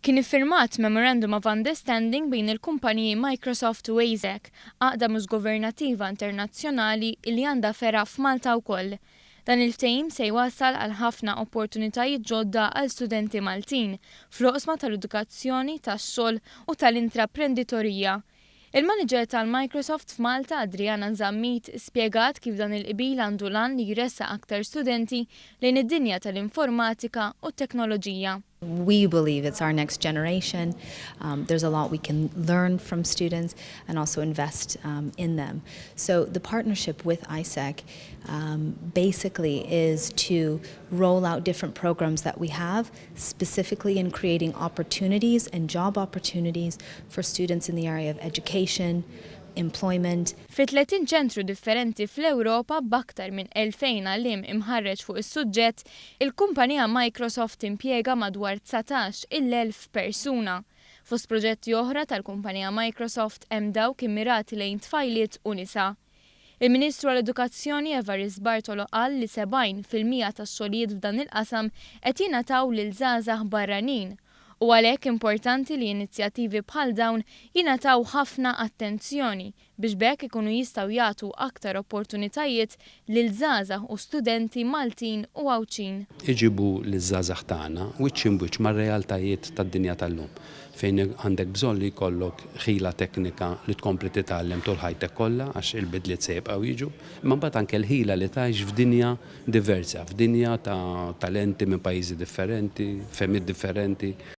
Kien iffirmat Memorandum of Understanding bejn il-kumpaniji Microsoft u AIESEC, għaqda mhux governattiva internazzjonali li għandha fergħa f'Malta wkoll. Dan il-ftehim se jwassal għal ħafna opportunitajiet ġodda għal studenti Maltin fl-oqsma tal-edukazzjoni, tax-xogħol u tal-intraprenditorija. Il-manager tal-Microsoft f'Malta, Adriana Zammit, spjegat kif dan il-qbil għandu l-għan li jressaq aktar studenti lejn id-dinja tal-informatika u t-teknoloġija. We believe it's our next generation. There's a lot we can learn from students and also invest in them. So the partnership with AIESEC basically is to roll out different programs that we have, specifically in creating opportunities and job opportunities for students in the area of education, employment. Fi 30 ċentru differenti fl-Ewropa b'aktar minn 2000 għalliem imħarreġ fuq is-suġġett, il-kumpanija Microsoft impjega madwar 19,000 persuna. Fost proġetti oħra tal-kumpanija Microsoft hemm dawk immirati lejn tfajliet u nisa. Il-Ministru għall-Edukazzjoni Evarist Bartolo qal li 70% tax-xogħlijiet f'dan il-qasam qed jingħataw lil żgħażagħ barranin u għalhekk importanti li inizjattivi bħal dawn jingħataw ħafna attenzjoni biex b'hekk ikunu jistgħu jagħtu aktar opportunitajiet lil żgħażagħ u studenti Maltin u Għawdxin. Iġibu l-żgħażagħ tagħna wiċċ imb'wiċċ mar-realtajiet tad-dinja tal-lum, fejn għandek bżonn li jkollok ħila teknika li tkompli titgħallem tul ħajtek kollha għax il-bidliet se jibqgħu jiġu, imma mbagħad anke l-ħila li tgħix f'dinja diversa, f'dinja ta' talenti minn pajjiżi differenti, fehmiet differenti.